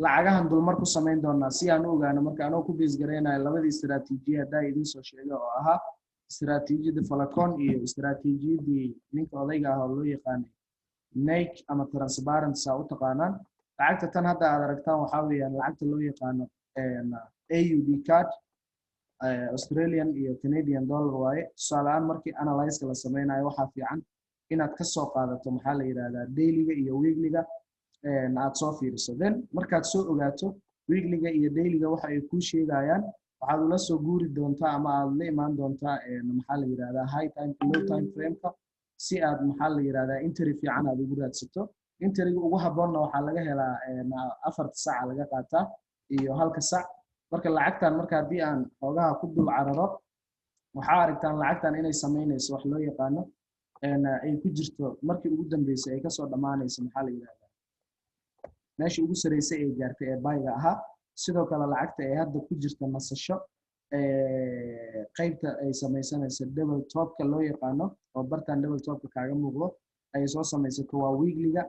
Lacagahan dulmar ku samayn doonaa si aan u ogaano. Marka anoo ku base garaynayo labadii istaraatiijiya haddaa idiin soo sheegay, oo ahaa istaraatiijiyadda Falcon iyo istaraatiijiyadii ninka odayga ah oo loo yaqaanay Nike ama Transparent saa u taqaanaan. Lacagta tan hadda aad aragtaan waxaa weeyaan lacagta loo yaqaano AUD CAD, Australian iyo Canadian dollar waaye. Tusaale ahaan, markii analyze la sameynayo, waxaa fiican inaad ka soo qaadato, maxaa la yidhahdaa, dailyga iyo weeklyga aad soo fiiriso. Then markaad soo ogaato weeklyga iyo dailyga waxa ay kuu sheegayaan, waxaad ula soo guuri doontaa ama aad la imaan doontaa, maxaa la yidhahdaa, high time, low time frameka, si aad, maxaa la yidhahdaa, entry fiican aad ugu raadsato. Entryga ugu habboonna waxaa laga helaa 4-ta saaca laga qaataa iyo halka sac. Marka lacagtan, marka haddii aan xoogaha ku dul cararo, waxaa aragtaan lacagtan inay samaynayso wax loo yaqaano ay ku jirto markii ugu dambeysay ay kasoo dhammaanayso, maxaa la yidhahdaa, meeshii ugu sareysay ay gaartay ee buyga ahaa. Sidoo kale lacagta ay hadda ku jirta nasasho, qaybta ay samaysanayso double topka loo yaqaano, oo bartan double topka kaaga muuqdo ay soo samaysato, waa weeklyga.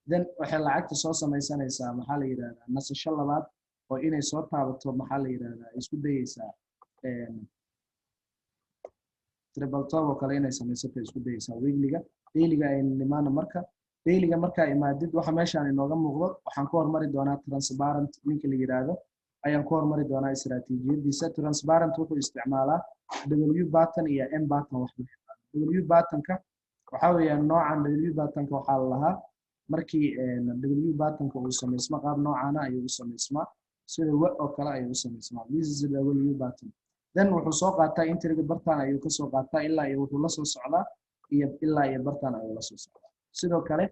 Then waxay lacagta soo samaysanaysaa, maxaa la yidhahdaa, nasasho labaad oo inay soo taabato, maxaa la yidhahdaa, isku dayeysaa triple top oo kale inay samaysato isku dayeysaa weeklyga. Dailyga aynu nimaano. Marka dailyga markaa imaadid, waxa meeshaan inooga muuqdo, waxaan ku hormari doonaa Transparent ninka la yidhaahdo ayaan ku hormari doonaa istaraatiijiyadiisa. Transparent wuxuu isticmaalaa W pattern iyo M pattern wax loo yaqaano. W patternka waxaa weeyaan noocan. W patternka waxaa la lahaa markii W patternka uu samaysmo, qaab noocaana ayuu u samaysmaa, sida wa oo kale ayuu u samaysmaa. This is W pattern. Then wuxuu soo qaataa entryga bartan ayuu kasoo qaataa, ilaa iyo wuxuu la soo socdaa iyo ilaa iyo bartan ayuu la soo socdaa. Sidoo kale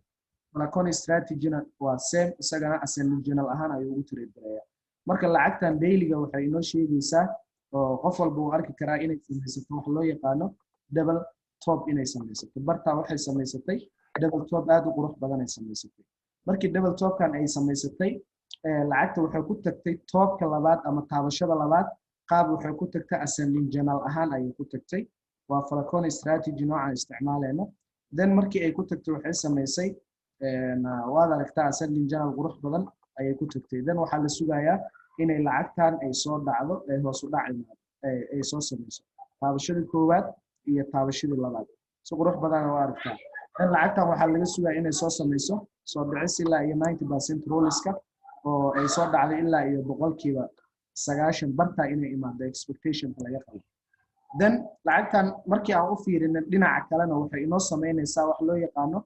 Falcon strategyna waa same, isagana ascending channel ahaan ayuu ugu trade gareeyaa. Marka lacagtan dailyga waxay inoo sheegaysaa oo qof walba uu arki karaa inay samaysato wax loo yaqaano double top inay samaysato. Bartaa waxay samaysatay double top aad u qurux badan ay samaysatay. Markii double topkan ay samaysatay, lacagta waxay ku tagtay topka labaad ama taabashada labaad qaab waxay ku tagtay ascending channel ahaan ayay ku tagtay. Waa Falcon strategy noocaan isticmaalayno. Then markii ay ku tagtay, waxay samaysay, waad aragtaa, ascending channel qurux badan ayay ku tagtay. Then waxaa la sugayaa inay lacagtan ay soo dhacdo, ay hoos u dhac imaado, ay soo samayso taabashadii koowaad iyo taabashadii labaad. Si qurux badana waa aragtaa. Then lacagtan waxaa laga sugaa inay soo samayso soo dhicis ilaa iyo 90% ruleska, oo ay soo dhacday ilaa iyo 90% bartaa inay imaado expectationka laga qabo. Then lacagtan markii aan u fiirinin dhinaca kalena, waxay inoo samaynaysaa wax loo yaqaano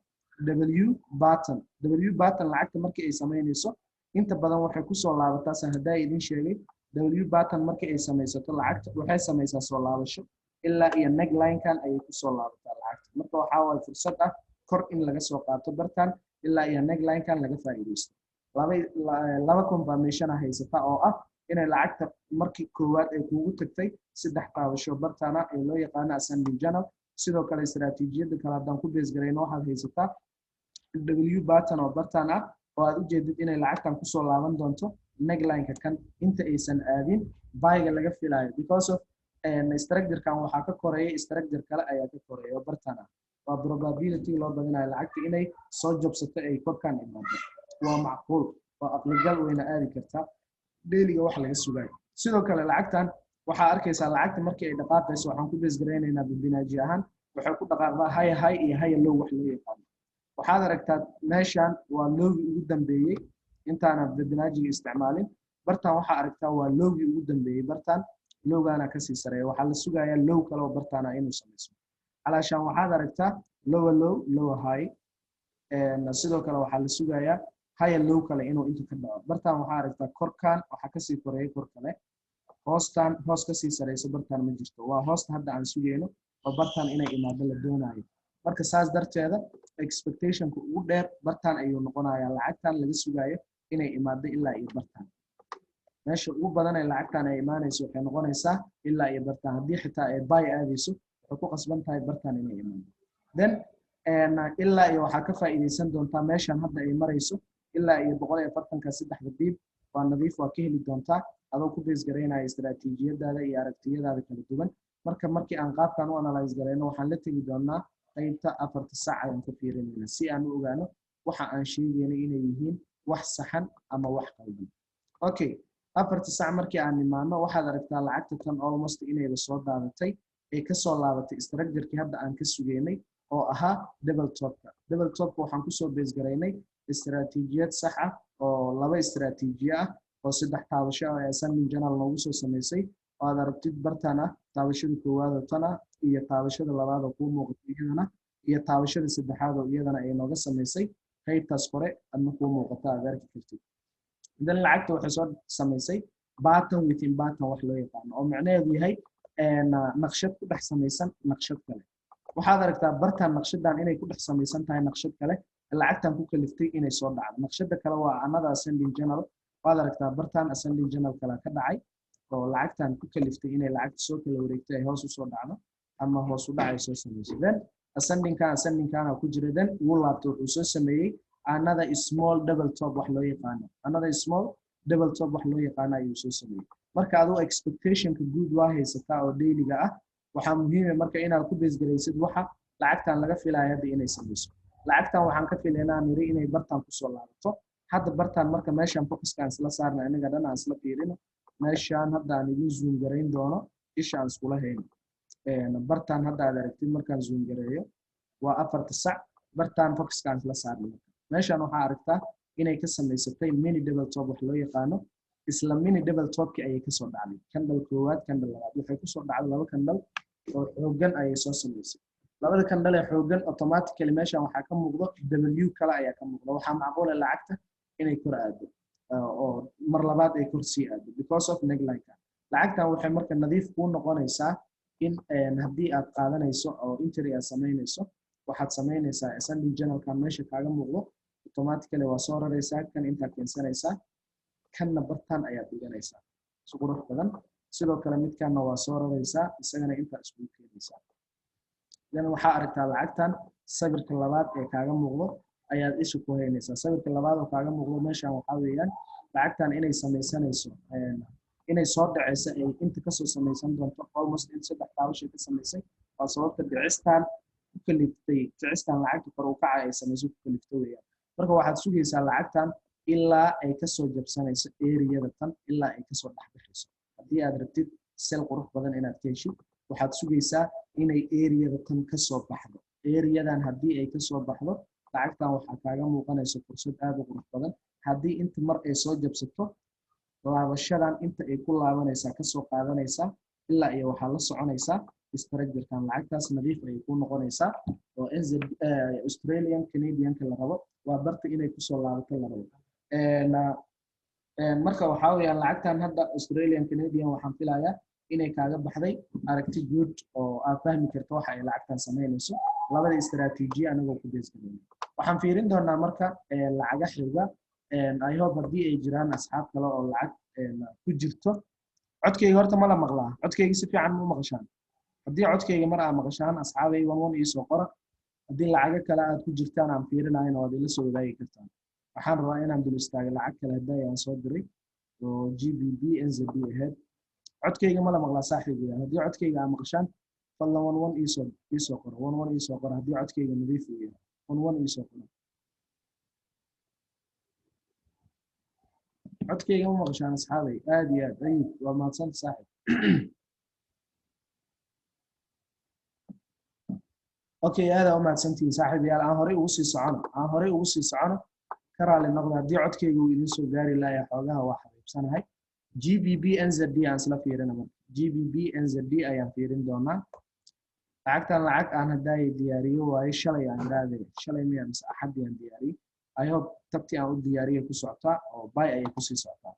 W pattern. W pattern lacagta markii ay samaynayso, inta badan waxay kusoo laabataa, san haddaa idin sheegay, W pattern markii ay samaysato lacagta, waxay samaysaa soo laabasho ilaa iyo neckline-kan ayay kusoo laabataa lacagta. Marka waxaa waaye fursad ah kor in laga soo qaato bartan ilaa iyo neckline-kan laga faa'iidaysto. Laba confirmation ah haysata, oo ah inay lacagta markii koowaad ay kuugu tagtay saddex taabasho bartana ee loo yaqaano ascending channel. Sidoo kale istaraatiijiyadda kale haddaan ku base garayno, waxaad haysataa W pattern oo bartan ah, oo aad ujeedid inay lacagtan kusoo laaban doonto neckline-ka kan inta aysan aadin buyga laga filayo, because of structure-kan waxaa ka koreeya structure kale ayaa ka koreeya oo bartan ah. Waa probability loo badinayo lacagta inay soo jabsato, ay korkan imaado. Waa macquul, waa aqligal, wayna aadi kartaa dailyga wax laga sugayo. Sidoo kale lacagtan waxaa arkaysaa, lacagta markii ay dhaqaaqayso, waxaan ku base garaynaynaa Fibonacci ahaan, waxay ku dhaqaaqdaa higher high iyo higher low wax loo yaqaano. Waxaad aragtaa meeshan waa lowgii ugu dambeeyey intaana Fibonacciga isticmaalin. Bartan waxaa aragtaa waa lowgii ugu dambeeyey, bartan lowgaana kasii sareeya. Waxaa la sugayaa low kale oo bartaana inuu samayso. Calaashaan waxaad aragtaa lower low, lower high. Sidoo kale waxaa la sugayaa higher low kale inuu inta ka dhaco. Bartan waxaa aragtaa korkan waxaa kasii koreeya kor kale, hoostan hoos kasii sareyso bartan ma jirto. Waa hoosta hadda aan sugayno oo bartan inay imaado la doonayo. Marka saas darteeda expectationka ugu dheer bartan ayuu noqonayaa, lacagtan laga sugayo inay imaado ilaa iyo bartan. Meesha ugu badan ee lacagtan ay imaanayso waxay noqonaysaa ilaa iyo bartan. Haddii xitaa ay buy aadayso, waxay ku qasban tahay bartan inay imaado. Then ilaa iyo waxaa ka faa'iidaysan doontaa meeshan hadda ay marayso ilaa iyo 140-ka, saddexda pip waa nadiif, waa ka heli doontaa adoo ku base garaynaya istaraatiijiyadaada iyo aragtiyadaada kala duwan. Marka markii aan qaabkan u analyze garayno, waxaan la tegi doonaa qaybta 4-ta sac ayaan ka fiirinayna si aan u ogaano waxa aan sheegayno inay yihiin wax saxan ama wax qaldan. Okay, 4-ta sac markii aan imaano, waxaad aragtaa lacagta tan almost inayba soo daadatay, ay kasoo laabatay structure-kii hadda aan ka sugeynay oo ahaa double topka. Double topka waxaan kusoo base garaynay istaraatiijiyad sax ah oo laba istaraatiijiye ah oo saddex taabasho ah ee ascending channel noogu soo samaysay, oo aad aragtid bartan ah taabashada koowaad oo tan ah, iyo taabashada labaad oo kuu muuqata iyadana, iyo taabashada saddexaad oo iyadana ay nooga samaysay qaybtaas hore adna kuu muuqata, aad arki kartid. Then lacagta waxay soo samaysay pattern within pattern wax loo yaqaano, oo macnaheedu yahay naqshad ku dhex samaysan naqshad kale. Waxaad aragtaa bartan naqshadan inay ku dhex samaysan tahay naqshad kale, lacagtan ku kaliftay inay soo dhacdo. Naqshada kale waa another ascending channel. Waad aragtaa bartan ascending channel kale ka dhacay oo lacagtan ku kaliftay inay lacagta soo kala wareegto, ay hoos usoo dhacdo ama hoos u dhac ay soo samayso. Then ascendingkan ku jira, then wuu laabtay, wuxuu soo sameeyey another small double top wax loo yaqaano. Another small double top wax loo yaqaano ayuu soo sameeyey. Marka aduu expectationka guud waa haysataa oo dailyga ah. Waxaa muhiima marka inaad ku base garaysid waxa lacagtan laga filayo hadda inay samayso. Lacagtan waxaan ka filaynaa niri inay bartan kusoo laabato hadda bartan. Marka meeshan focuska aan isla saarna, inaga dhan aan isla fiirino meeshaan hadda aan idin zoom garayn doono, isha aan iskula hayno bartan hadda aad aragtid. Markaan zoom gareeyo waa 4-ta sac. Bartan focuska aan isla saarna. Marka meeshaan waxaa aragtaa inay ka samaysatay mini double top wax loo yaqaano. Isla mini double topki ayay kasoo dhacday, candle koowaad, candle labaad. Waxay kusoo dhacday laba candle oo xooggan ayay soo samaysay. Labada candle ee xooggan, automatically meeshan waxaa ka muuqdo W kale ayaa ka muuqda. Waxaa macquula lacagta inay kor aado oo mar labaad ay kor sii aado because of neckline-ka. Lacagtan waxay marka nadiif kuu noqonaysaa in haddii aad qaadanayso oo entry aad samaynayso, waxaad samaynaysaa ascending channelkan meesha kaaga muuqdo automatically waa soo raraysaa, kan intaa keensanaysaa, kanna bartan ayaad dhiganaysaa si qurux badan. Sidoo kale midkanna waa soo raraysaa, isagana intaa iskugu keenaysaa. Dan waxaa aragtaa lacagtan sawirka labaad ee kaaga muuqdo ayaad isha ku haynaysaa. Sawirka labaad oo kaaga muuqdo meeshan waxaa weeyaan lacagtan inay samaysanayso, inay soo dhacayso, ay inta kasoo samaysan doonto almost in saddex taabashay ka samaysay. Waa sababta dhicistan ku kaliftay, dhicistan lacagta kor u kaca ay samayso ku kaliftay weeyaan. Marka waxaad sugaysaa lacagtan ilaa ay kasoo jabsanayso areada tan, ilaa ay kasoo dhexbaxayso. Haddii aad rabtid sell qurux badan inaad ka heshid, waxaad sugaysaa inay areada tan kasoo baxdo. Areadan haddii ay kasoo baxdo, lacagtan waxaa kaaga muuqanaysa fursad aad u qurux badan. Haddii inta mar ay soo jabsato, laabashadan inta ay ku laabanaysaa kasoo qaadanaysaa, ilaa iyo waxaa la soconaysaa structurekan. Lacagtaas nadiif ayay ku noqonaysaa oo NZ Australian Canadianka la rabo waa barta inay kusoo laabato la rabo. Marka waxaa weeyaan lacagtan hadda Australian Canadian waxaan filayaa inay kaaga baxday aragti guud oo aad fahmi karto waxa ay lacagtan samaynayso, labada istaraatiijiye anagoo ku base garayna. Waxaan fiirin doonaa marka lacaga xiga. I hope haddii ay jiraan asxaab kale oo lacag ku jirto. Codkayga horta ma la maqlaa? Codkayga si fiican ma u maqashaan? Haddii codkayga mar aa maqashaan, asxaabay, one one iisoo qora. Haddii lacago kale aad ku jirtaan aan fiirinayna, waad ila soo wadaagi kartaan. Waxaan rabaa inaan dul istaago lacag kale hadda aan soo diray oo GBP NZD ahayd. Codkayga ma la maqlaa, saaxiibaya? Haddii codkayga aa maqashaan, fadlan one one iisoo qoro. One one iisoo qoro haddii codkayga nadiif uu yahay. One one iisoo qoro. Codkayga ma maqashaan, asxaabay? Aad iyo aad. Ayib, waa mahadsanta, saaxib. Okay, aad aa u mahadsantihiin, saaxiibayaal. Aan horey ugu sii socono, aan horey ugu sii socono. Ka raali noqda haddii codkayga uu idin soo gaari laaya, xoogaha waa xabiibsanahay. GBP NZD aan isla fiirina marka. GBP NZD ayaan fiirin doonaa. Lacagtan lacag aan haddaay diyaariyo waaye, shalay aan idhaahday, shalay miya mise axaddii aan diyaariyey. I hope tabtii aan u diyaariyay ku socotaa oo buy ayay kusii socotaa.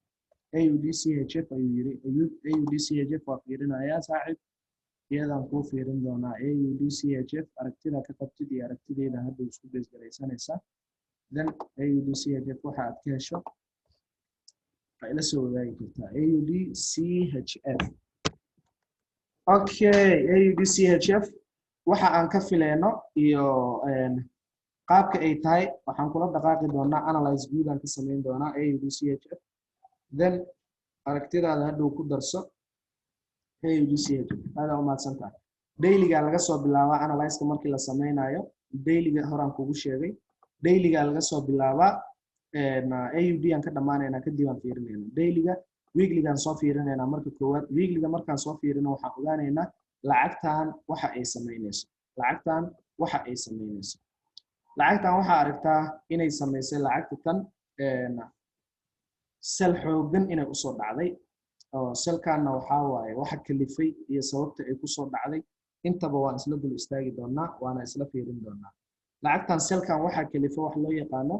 AUD CHF ayuu yiri. AUD CHF waa fiirinayaa, saaxiib, iyadaan kuu fiirin doonaa. AUD CHF aragtida ka qabtid iyo aragtideyda hadda isku base garaysanaysaa. Then AUD CHF waxa aad ka hesho waa ila soo wadaagi kartaa. AUD CHF, okay, AUD CHF waxa aan ka fileyno iyo qaabka ay tahay waxaan kula dhaqaaqi doonaa analyze guud aan ka samayn doonaa AUD CHF. Then aragtidaada hadhow ku darso. AUD CHF, aad aa u mahadsan tahay. Dailyga laga soo bilaabaa analyzeka markii la sameynayo. Dailyga horaan kugu sheegay, dailyga laga soo bilaabaa. AUD aan ka dhammaanaynaa, kadib aan fiirinaynaa dailyga. Weeklygaan soo fiirinaynaa marka koowaad. Weeklyga markaan soo fiirino, waxaan ogaanaynaa lacagtan waxa ay samaynayso. Lacagtan waxa ay samaynayso, lacagtan waxaa aragtaa inay samaysay lacagta tan sell xoogan inay usoo dhacday, oo sellkaana waxaa waaye waxa kalifay iyo sababta ay kusoo dhacday intaba waan isla dul istaagi doonaa, waana isla fiirin doonaa. Lacagtan sellkan waxaa kalifay wax loo yaqaano,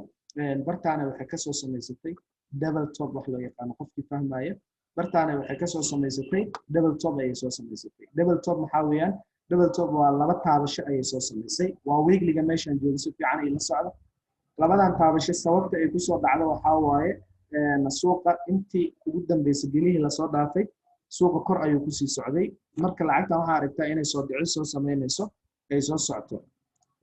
bartaana waxay kasoo samaysatay double top wax loo yaqaano. Qofkii fahmaya, bartaana waxay kasoo samaysatay double top ayay soo samaysatay. Double top maxaa weeyaan? Double top waa laba taabasho ayay soo samaysay. Waa weeklyga meeshaan joogo, si fiican ay la socdo. Labadan taabasho sababta ay kusoo dhacdo waxaa waaye suuqa intii ugu dambeysay, bilihii lasoo dhaafay, suuqa kor ayuu kusii socday. Marka lacagtan waxaa aragtaa inay soo dhici soo samaynayso, ay soo socoto.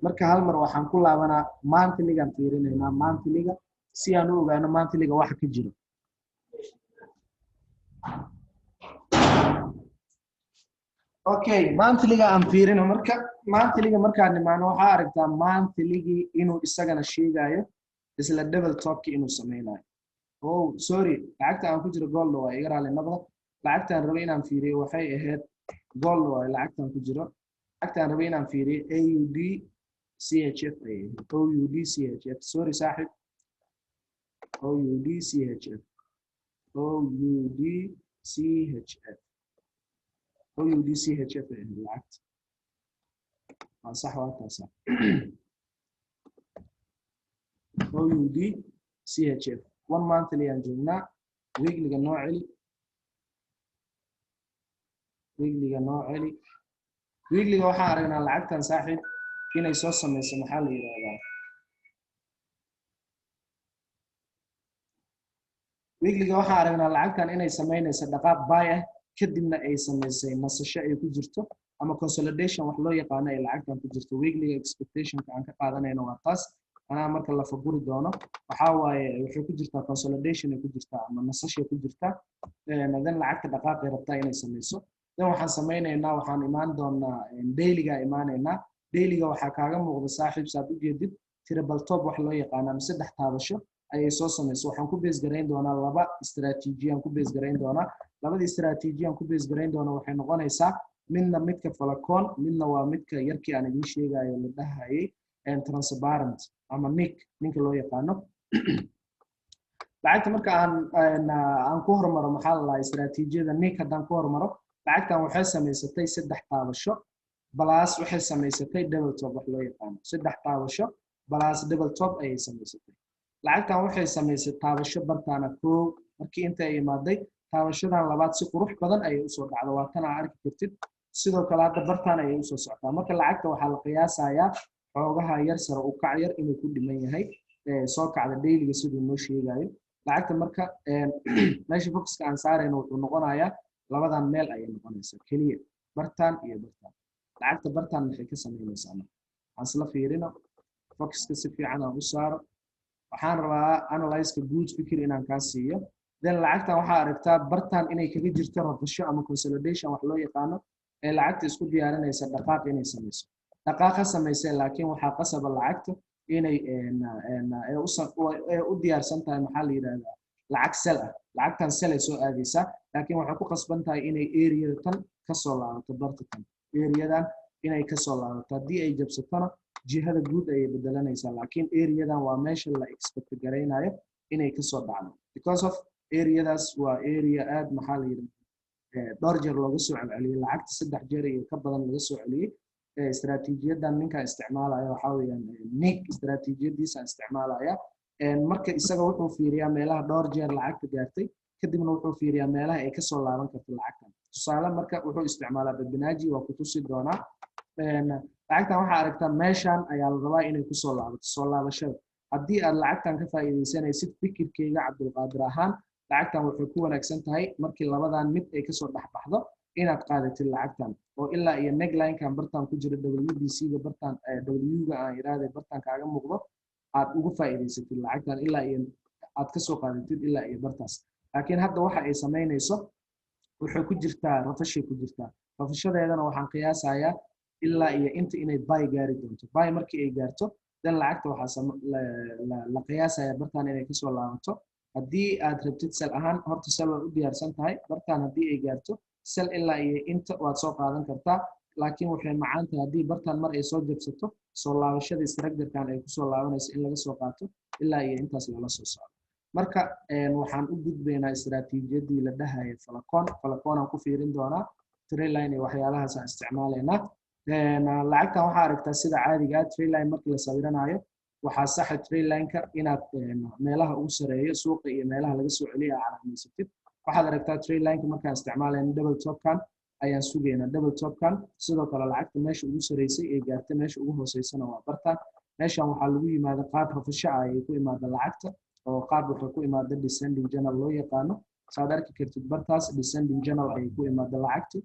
Marka hal mar waxaan ku laabanaa monthlygaan fiirinaynaa, monthlyga, si aan u ogaano monthlyga waxa ka jiro. Okay, monthlyga aan fiirino. Marka monthlyga markaan nimaano, waxaa aragtaa monthlygii inuu isagana sheegayo isla double topki inuu sameynayo. Oh sorry, lacagta aan ku jiro gold waa iga raali noqda. Lacagtaan rabay inaan fiiriyo waxay ahayd gold waaye. Lacagtaan ku jiro, lacagtaan rabay inaan fiiriyo AUD CHF ayay ahayd. AUD CHF, sorry saaxib, AUD CHF, AUD CHF, AUD CHF ay ahayd lacagta. Waa sax, waa taasa AUD CHF. One monthly aan joognaa. Weeklyga noo celi, weeklyga noo celi. Weeklyga waxaan aragnaa lacagtan, saaxiib, inay soo samayso, maxaa la yidhahdaa, weeklyga waxaan aragnaa lacagtan inay samaynayso dhaqaaq buy ah, kadibna ay samaysay nasasho ay ku jirto ama consolidation wax loo yaqaano ay lacagtan ku jirto. Weeklyga expectationka aan ka qaadanayno waa taas. Anaa marka la faguri doono waxaa waaye waxay ku jirtaa consolidation ay ku jirtaa ama nasashay ku jirtaa, then lacagta dhaqaaqay rabtaa inay samayso. Then waxaan samaynaynaa, waxaan imaan doonaa dailyga imaanaynaa. Dailyga waxaa kaaga muuqda, saaxiib, saad u jeedid, triple top wax loo yaqaano ama saddex taabasho ayay soo samayso. Waxaan ku base garayn doonaa laba istaraatiijiyaan ku base garayn doonaa. Labada istaraatiijiyaan ku base garayn doona waxay noqonaysaa midna midka falacoon, midna waa midka yarkii aan idiin sheegayo la dhahayay transparent ama nick ninka loo yaqaano. Lacagta marka aan ku hormaro, maxaa la dhahaa, istaraatiijiyada nick haddaan ku hormaro, lacagtan waxay samaysatay saddex taabasho plus waxay samaysatay double top wax loo yaqaano. Saddex taabasho plus double top ayay samaysatay. Lacagtan waxay samaysay taabasho bartaana koow. Markii inta ay imaaday, taabashadan labaad si qurux badan ayay usoo dhacda, waa tan aa arki kartid. Sidoo kale hadda bartaan ayay usoo socotaa. Marka lacagta waxaa la qiyaasayaa xoogaha yar sare u kac yar inuu ku dhiman yahay, soo kacda dailyga siduu noo sheegayo. Lacagta marka meesha focuska aan saarayno wuxuu noqonayaa labadan meel ayay noqonaysaa keliya, bartaan iyo bartaan. Lacagta bartaan maxay ka samaynaysaa? Marka aan isla fiirino, focuska si fiican aan u saaro. Waxaan rabaa analyzeka guud fikir inaan kaa siiyo. Then lacagtan waxaa aragtaa bartaan inay kaga jirto rafasho ama consolidation wax loo yaqaano, ee lacagta isku diyaarinaysa dhaqaaq inay samayso. Dhaqaaq ha samaysee, laakiin waxaa qasaba lacagta inay u diyaarsan tahay, maxaa la yidhahdaa, lacag sell ah. Lacagtan sell ay soo aadaysaa, laakiin waxay ku qasban tahay inay areada tan kasoo laabato, barta tan, areadan inay kasoo laabato. Haddii ay jabsatona, jihada guud ayay bedelanaysaa, laakiin areadan waa meesha la expect garaynayo inay kasoo dhacdo, because of areadaas waa area aad, maxaa la yidhahdaa, dhowr jeer looga soo celceliyey lacagta, saddex jeer iyo ka badan laga soo celiyey. Istaraatiijiyadan ninkan isticmaalaya waxaa weeyaan nick, istaraatiijiyadiisa isticmaalaya. Marka isaga wuxuu fiiriyaa meelaha dhowr jeer lacagta gaartay, kadibna wuxuu fiiriyaa meelaha ay kasoo laaban karto lacagtan. Tusaale, marka wuxuu isticmaalaa Fibonacci, waa ku tusi doonaa. Lacagtan waxaa aragtaa meeshan ayaa la rabaa inay kusoo laabato. Soo laabashada haddii aad lacagtan ka faa'iidaysanaysid, fikirkeyga Cabdulqaadir ahaan, lacagtan waxay ku wanaagsan tahay markii labadan mid ay kasoo dhex baxdo inaad qaadatid lacagtan, oo ilaa iyo neckline-kan bartaan ku jira WBC-ga bartaan, W-ga aan yidhaahday, bartaan kaaga muuqdo, aad uga faa'iidaysatid lacagtan ilaa iyo aad kasoo qaadatid ilaa iyo bartaas. Laakiin hadda waxa ay samaynayso waxay ku jirtaa rafashay ku jirtaa. Rafashadeedana waxaan qiyaasayaa ilaa iyo inta inay buy gaari doonto. Buy markii ay gaarto, Then lacagta waxaa la qiyaasaya bartaan inay kasoo laabato. Haddii aad rabtid sell ahaan, horta sell waad u diyaarsan tahay. Bartaan haddii ay gaarto, sell ilaa iyo inta waad soo qaadan kartaa, laakiin waxay macaan tahay haddii bartaan mar ay soo jabsato, soo laabashadii structurekan ay kusoo laabanayso in laga soo qaato ilaa iyo intaas lala soo socdo. Marka waxaan u gudbaynaa istaraatiijiyadii la dhahaya Falcon. Falcon aan ku fiirin doonaa, trendline iyo waxyaalahaas aan isticmaalaynaa. Lacagtan waxaa aragtaa sida caadiga ah, trendline markii la sawiranayo, waxaa saxa trendline-ka inaad meelaha ugu sareeyo suuqa iyo meelaha laga soo celiya aad calaamaysatid. Waxaad aragtaa trendline-ka markaan isticmaalayno, double topkan ayaan sugaynaa. Double topkan sidoo kale lacagta meesha ugu sareysay ee gaartay, meesha ugu hooseysana waa bartan. Meeshan waxaa lagu yimaada qaab rafasho ah ayay ku imaada lacagta, oo qaab waxay ku imaada descending channel loo yaqaano. Saad arki kartid, bartaas descending channel ayay ku imaada lacagti.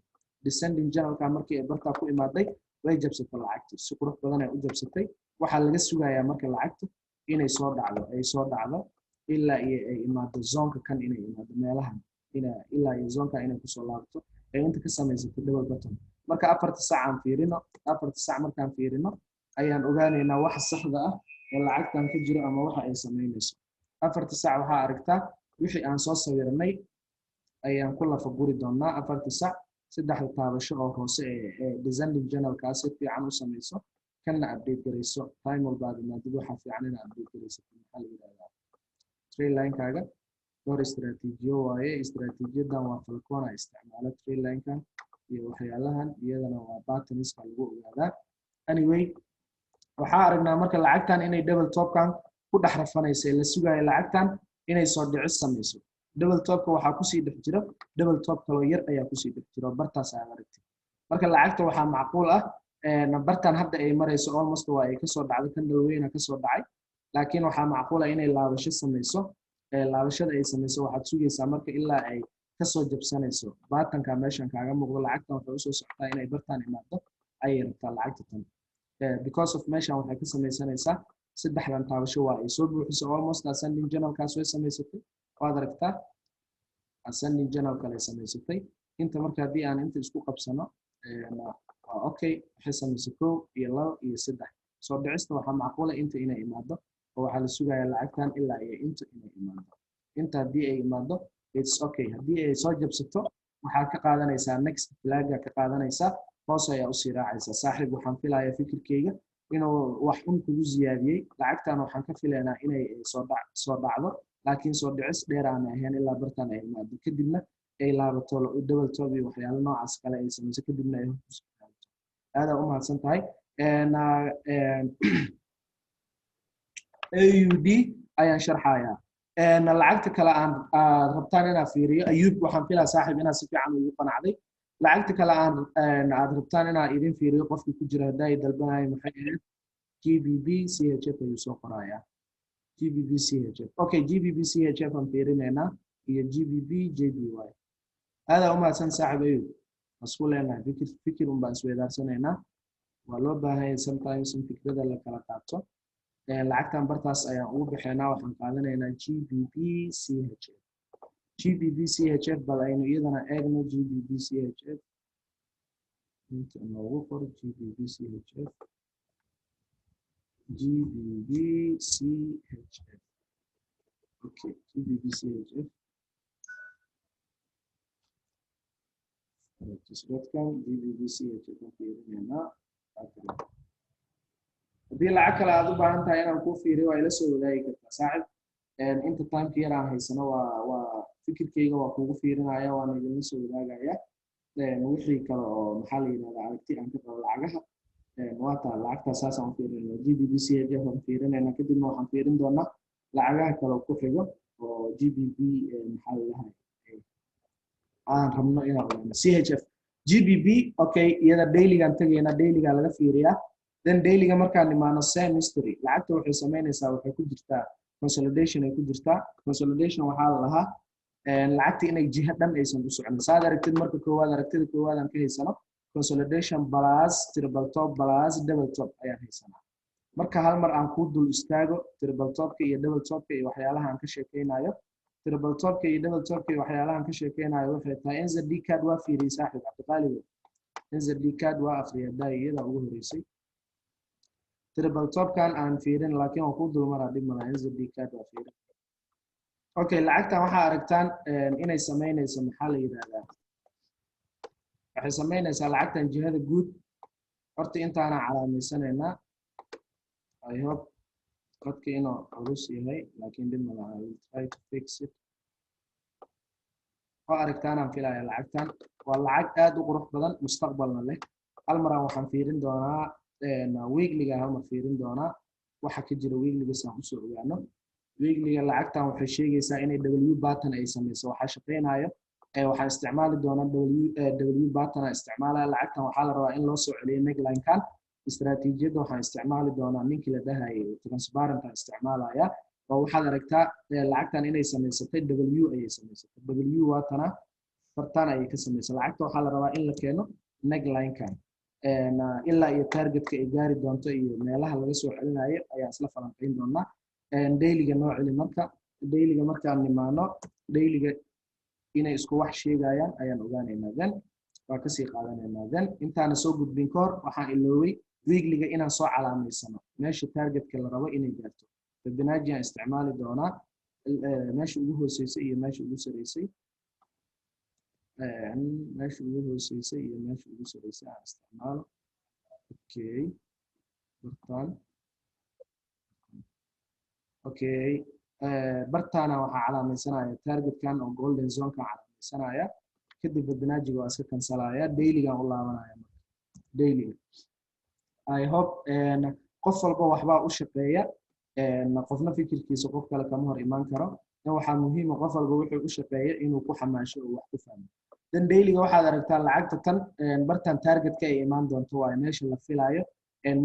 Descending channelka markii ay bartaa ku imaaday, way jabsatay lacagti, si qurux badan ay u jabsatay. Waxaa laga sugayaa marka lacagta inay soo dhacdo, ay soo dhacdo ilaa iyo ay imaado zoneka kan, inay imaado meelahan, ilaa iyo zoneka inay kusoo laabto, ay inta ka samaysato double bottom. Marka 4-ta sac aan fiirino. 4-ta sac markaan fiirino ayaan ogaanaynaa waxa saxda ah ee lacagtan ka jiro ama waxa ay samaynayso. 4-ta sac waxaa aragtaa wixii aan soo sawirnay ayaan ku lafa guri doonaa. 4-ta sac saddexda taabasho oo hoose ee descending channelkaa si fiican u samayso, kanna update garayso. Time walba aad imaadid, waxaa fiican inaad update garaysato, maxaa la yidhahdaa, trendline-kaaga. Dhowr istaraatiijiyo waaye. Istaraatiijiyadan waa Falcona, isticmaalo trendline-kan iyo waxyaalahan, iyadana waa patterns-ka lagu ogaadaa. Anyway, waxaa aragnaa marka lacagtan inay double topkan ku dhex rafanayso, ee la sugayo lacagtan inay soo dhicis samayso. Double topka waxaa kusii dhex jiro double top kaloo yar ayaa kusii dhex jiro bartaas aad aragtid. Marka lacagta waxaa macquul ah bartan hadda ay marayso, almost waa ay kasoo dhacday, candle weyna kasoo dhacay, laakiin waxaa macquul ah inay laabasho samayso. Laabashada ay samayso waxaad sugaysaa marka ilaa ay kasoo jabsanayso patternka meeshan kaaga muuqdo. Lacagtan waxay usoo socotaa inay bartaan imaado ayay rabtaa lacagta tan, because of meeshan waxay ka samaysanaysaa saddexdan taabasho. Waa ay soo buuxisay almost ascending channelkaas, way samaysatay, waad aragtaa, ascending channel kale samaysatay inta. Marka haddii aan inta isku qabsano, waa okay. Waxay samaysay kow iyo labo iyo saddex. Soo dhicista waxaa macquula inta inay imaado, oo waxaa la sugayaa lacagtan ilaa iyo inta inay imaado. Inta haddii ay imaado, it's okay. Haddii ay soo jabsato, waxaad ka qaadanaysaa next flagga, ka qaadanaysaa, hoos ayaa usii raacaysaa. Saaxiib, waxaan filayaa fikirkeyga inuu wax un kugu ziyaadiyey. Lacagtan waxaan ka filaynaa inay soo dhacdo, laakiin soo dhicis dheer aan ahayn, ilaa bartan ay imaado, kadibna ay laabato, double top iyo waxyaalo noocaas kale ay samayso, kadibna ay hoos kusii laabato. Aadaa u mahadsan tahay. AUD ayaan sharxayaa. Lacagta kale aan aad rabtaan inaad fiiriyo, Ayuub, waxaan filaa saaxiib inaad si fiican ugu qanacday. Lacagta kale aan aad rabtaan inaan idin fiiriyo, qofkii ku jira haddaa ay dalbanayo, maxay ahayd? GBP CHF ayuu soo qorayaa. GBP CHF, okay, GBP CHF aan fiirinaynaa iyo GBP JPY. Aadaa u mahadsan saaxiib Ayuub. Isku leenahay fikir, fikir un baan isweydaarsanaynaa. Waa loo baahan yahay sometimes in fikrada la kala qaato. Lacagtan bartaas ayaan ugu baxaynaa. Waxaan qaadanaynaa GBP CHF. GBP CHF bal aynu iyadana eegno. GBP CHF inta noogu qor. GBP CHF, GBP CHF, okay, GBP CHF com, GBP CHF aan fiirinaynaa. Haddii lacag kale aad u baahan tahay inaan kuu fiiriyo, waa ila soo wadaagi kartaa, saaxib. Inta timeka yar aan haysano, waa fikirkeyga waa kugu fiirinaya, waana idinla soo wadaagaya wixii kale oo, maxaa la yidhahdaa, aragti aan ka qabo lacagaha. Waa taa lacagtaa, saasaan u fiirinayna. GBP CHF aan fiirinayna, kadibna waxaan fiirin doonaa lacagaha kale ku xigo oo GBP, maxaa la dhahay, aan rabno inaan ogaano. CHF GBP, okay, iyada dailygaan tegaynaa, dailygaa laga fiiriyaa. Then dailyga markaan imaano, same history. Lacagta waxay samaynaysaa, waxay ku jirtaa consolidation ay ku jirtaa. Consolidation waxaa la dhahaa lacagta inay jiha dhan aysan u soconin. Saad aragtid, marka koowaad, aragtida koowaad aan ka haysano, consolidation plus triple top plus double top ayaan haysanaa. Marka hal mar aan kuu dul istaago triple topka iyo double topka iyo waxyaalaha aan ka sheekeynayo. Triple topka iyo double topka iyo waxyaalaha aan ka sheekeynayo waxay tahay NZD CAD. Waa fiiriyey saaxiib Cabdiqaaligo, NZD CAD waa akhriyay haddaa iyada ugu horeysay. Triple topkan aan fiirin, laakiin waan ku dulmaraa, dhib malaha. NZD CAD waa fiirin. Okay, lacagtan waxaa aragtaan inay samaynayso, maxaa la yidhahdaa, waxay samaynaysaa lacagtan jihada guud. Horta intaana calaameysanaynaa. I hope codka inuu culus yahay, laakiin dhib malaha, I will try to fix it. Waa aragtaanaan filaya. Lacagtan waa lacag aad u qurux badan, mustaqbalna leh. Hal maraan waxaan fiirin doonaa weeklyga, hal mar fiirin doonaa waxa ka jira weeklyga saan usoo ogaano. Weeklyga lacagtan waxay sheegaysaa inay W pattern ay samayso. Waxaa shaqeynayo, waxaan isticmaali doonaa W pattern aan isticmaalaya. Lacagtan waxaa la rabaa in loo soo celiyo neckline-kan. Istaraatiijiyadda waxaan isticmaali doonaa ninkii la dhahayay transparent aan isticmaalaya, oo waxaad aragtaa lacagtan inay samaysatay W ayay samaysatay. W waatana, fartan ayay ka samaysay. Lacagta waxaa la rabaa in la keeno neckline-kan ilaa iyo targetka ay gaari doonto iyo meelaha laga soo celinayo ayaa isla falanqayn doonaa. Dailyga noo celi. Marka dailyga markaan nimaano, dailyga inay isku wax sheegayaan ayaan ogaanaynaa, then waa kasii qaadanaynaa. Then intaana soo gudbin ka hor, waxaan ilooway weeklyga inaan soo calaamaysano meesha targetka la rabo inay gaarto. Fibonacci aan isticmaali doonaa, meesha ugu hooseysay iyo meesha ugu sareysay, meesha ugu hooseysay iyo meesha ugu sareysay aan isticmaalo. Okay, bartaan. Okay, bartaana waxaa calaamaysanaya targetkan oo golden zoneka calaamaysanaya. Kadib Fibonacciga waa iska kansalaya, dailygan u laabanaya. Marka dailyga, I hope qof walba waxbaa u shaqeeya, qofna fikirkiisa qof kale kama hor imaan karo. Dan waxaa muhiima qof walba wuxuu u shaqeeya inuu ku xamaasho oo wax ku fahmo. Dan dailyga waxaad aragtaa lacagta tan bartan targetka ay imaan doonto, waayo meesha la filayo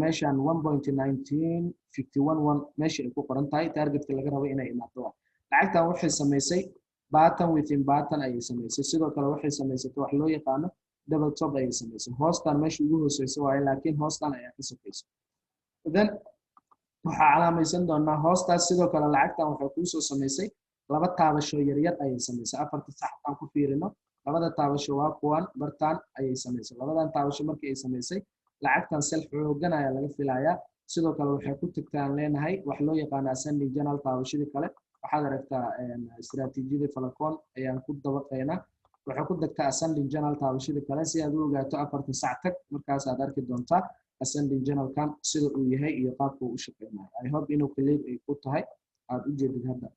meeshan 1.19511 meesha ay ku qoran tahay, targetka laga rabo inay imaato. Waa lacagtan waxay samaysay pattern within pattern ayay samaysay. Sidoo kale waxay samaysatay wax loo yaqaano double top ayay samaysay. Hoostan meesha ugu hooseysa waaye, laakiin hoostan ayaa ka sokaysa. Then waxaa calaamaysan doonaa hoostaas. Sidoo kale lacagtan waxay kuusoo samaysay laba taabasho yaryar ayay samaysay. Afarta sax aan ku fiirino, labada taabasho waa kuwan, bartaan ayay samaysay. Labadan taabasho markii ay samaysay, lacagtan sell xoogan ayaa laga filayaa. Sidoo kale waxay ku tagtaan leenahay wax loo yaqaano ascending channel. Taabashadii kale waxaad aragtaa, istaraatiijiyadii falcon ayaan ku dabaqaynaa. Waxay ku degtaa ascending channel taabashadii kale. Si aad u ogaato, afarta sac tag, markaasaad arki doontaa ascending channelkan sida uu yahay iyo qaabka uu u shaqeynayo. I hope inuu clear ay ku tahay, aad u jeedid hadda.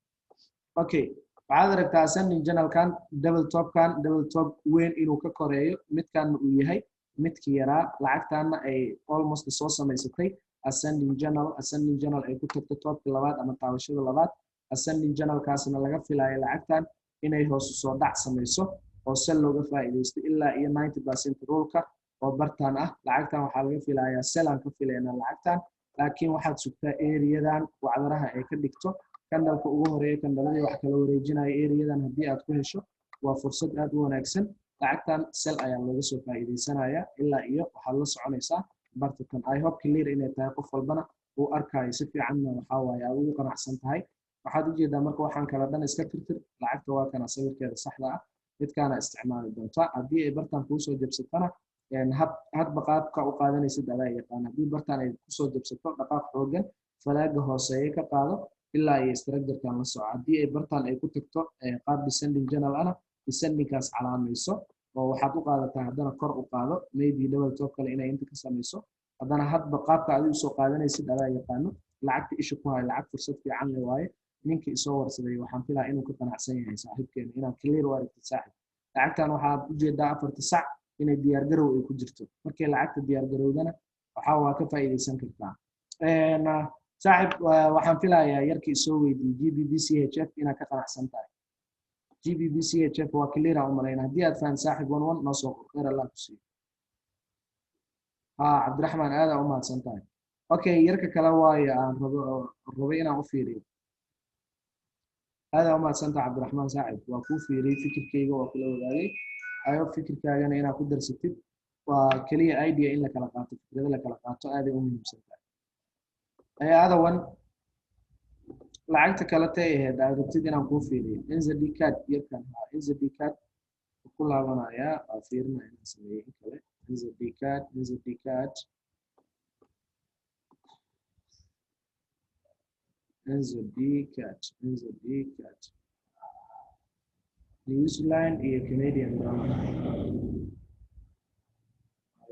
Okay, waxaad aragtaa ascending channelkan, double topkan, double top weyn inuu ka koreeyo, midkanna uu yahay midkii yaraa. Lacagtaana ay almost soo samaysatay ascending channel, ascending channel ay ku tagto topka labaad ama taabashada labaad. Ascending channelkaasna laga filayo lacagtan inay hoos soo dhac samayso oo sell looga faa'iidaysto ilaa iyo 90% ruleka oo bartan ah. Lacagtan waxaa laga filayaa sell aan ka filaynaa lacagtan, laakiin waxaad sugtaa areadan wacdaraha ay ka dhigto candleka ugu horeeya, candleladii wax kala wareejinaya. Areadan haddii aad ku hesho, waa fursad aad u wanaagsan. Lacagtan sell ayaa looga soo faa'iidaysanaya ilaa iyo waxaad la soconaysaa bartatan. I hope clear inay tahay, qof walbana uu arkayo si fiicanna, waxaa waaye aad ugu qanacsan tahay. Waxaad ujeedaa marka waxaan kala dhan iska tirtir. Lacagta waa kana sawirkeeda saxda ah, midkaana isticmaali doontaa. Haddii ay bartan kuusoo jabsatana, hab hadba qaabka u qaadanaysid adaa yaqaan. Haddii bartan ay kusoo jabsato, dhaqaaq xoogan flagga hooseeye ka qaado ilaa iyo structurekan la soco. Haddii ay bartan ay ku tagto qaab descending channel ana, descendingkaas calaamayso oo waxaad u qaadataa haddana kor u qaado, maybe double top kale inay inta ka samayso. Haddana hadba qaabka adigu usoo qaadanaysid adaa yaqaano. Lacagta isha ku hayo, lacag fursad fiican le waaye. Ninkii isoo warsaday waxaan filaa inuu ka qanacsan yahay saaxiibkeena, inaad clear u aragtid. Saaxib, lacagtan waxaad ujeedaa afarta sac inay diyaargarow ay ku jirto. Markay lacagta diyaargarowdana, waxaa waa ka faa'iidaysan kartaa. Saaxib, waxaan filayaa yarkii isoo weydiiyey GBP CHF inaad ka qanacsan tahay. GBP CHF waa clear aan u malayna. Haddii aad fahan, saaxib, one one noo soo qor. Khayr Allah ku siiyo. Ha, Cabdiraxmaan, aad aa u mahadsan tahay. Okay, yarka kale waayo aan rabo rabay inaan u fiiriyo. Aad aa u mahadsan tahay, Cabdiraxmaan saaxib. Waa kuu fiiriyey, fikirkayga waa kula wadaagay. Ayo, fikirkaagana inaad ku darsatid waa keliya idea. In la kala qaato, fikrado la kala qaato, aaday u muhiimsan tahay. Adawan lacagta kale tay ahayd aad rabtid inaan kuu fiiriyo, NZD CAD yarkan. Ha, NZD CAD ku laabanayaa, waa fiirinaya inaan sameeyey in kale. NZD CAD, NZD CAD. NZD CAD, NZD CAD, New Zealand iyo Canadian dollar.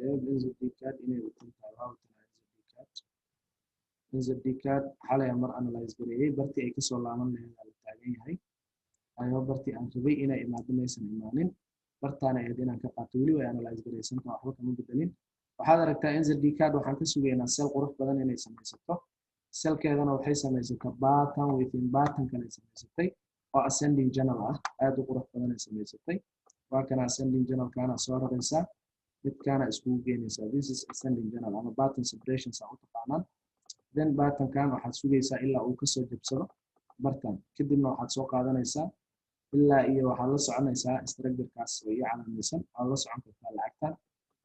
Ayb, NZD CAD inay watan tahay, waa watanaa. NZD CAD, NZD CAD xalay mar analyze gareeyay. Bartii ay kasoo laaban lahayd la taagan yahay. Ayoo bartii aan rabay inay imaado maysan imaanin. Bartaana ahayd inaan ka qaato. Weli way analyze garaysantaa, waxba kama bedelin. Waxaad aragtaa NZD CAD waxaan ka sugaynaa sell qurux badan inay samaysato. Sellkeedana waxay samaysatay pattern within pattern kale samaysatay oo ascending channel ah, aad u qurux badan ay samaysatay. Waa kana ascending channelkaana soo raraysaa, midkaana iskugu geynaysaa. This is ascending channel ama pattern separation saa u taqaanaan. Then patternkan waxaad sugaysaa ilaa uu kasoo jabsado bartan. Kadibna waxaad soo qaadanaysaa ilaa iyo waxaad la soconaysaa structurekaas oo iyo calaamaysan. Waad la socon kartaa lacagtan,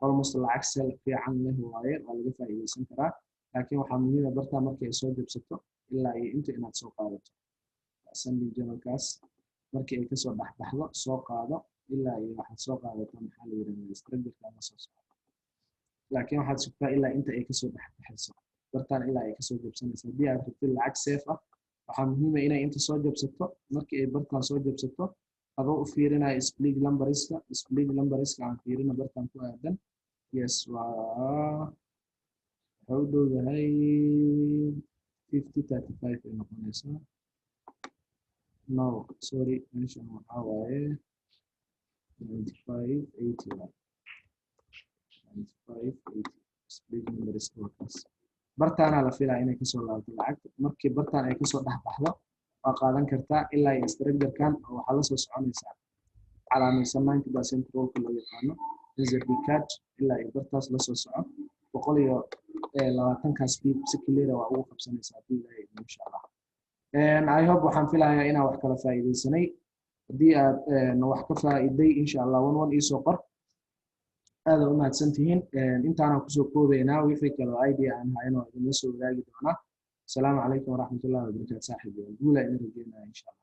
almost lacag sell fiican leh waaye, waa laga faa'iidaysan karaa. Laakiin waxaa muhiima bartaa markii ay soo jabsato ilaa iyo inta inaad soo qaadato. Ascending channelkaas markii ay kasoo dhexbaxdo soo qaado, ilaa iyo waxaad soo qaadato, maxaa la yidhahdaa, structureka la soo socdo. Laakiin waxaad sugtaa ilaa inta ay kasoo dhexbaxayso bartaan, ilaa ay kasoo jabsanayso. Haddii aad rabtid lacag safe ah, waxaa muhiima inay inta soo jabsato. Markii ay bartaan soo jabsato, adoo u fiirinaya split numberska, split numberska aan fiirina bartaan ku aadan. Yes, waa waxay u dhowdahay 50.35 ay noqonaysaa. No, sorry, meeshan waxaa waaye 95.80 waaye, 95.80 split numberska waa kaas. Bartaanaa la filaa inay kasoo laabto lacagta. Markii bartaan ay kasoo dhex baxdo waa qaadan kartaa ilaa iyo structurekan oo waxaa lasoo soconaysaa calaamaysan 90% ruleka loo yaqaano. NZD CAD ilaa iyo bartaas lasoo soco. 120-kaas pip si clear waa ugu qabsanaysaa haddii Ilaahay idmo, insha Allah. I hope, waxaan filayaa inaan wax kala faa'iidaysanay. Haddii aad wax ka faa'iiday, insha Allah, one one iisoo qor. Aada u mahadsan tihiin. Intaanaan kusoo koobaynaa. Wixii kaloo idea aan hayno waa idinla soo wadaagi doonaa. Asalaamu calaykum waraxmatullahi wabarakaatu. Saaxiib, guula idin rajeynaya, insha Allah.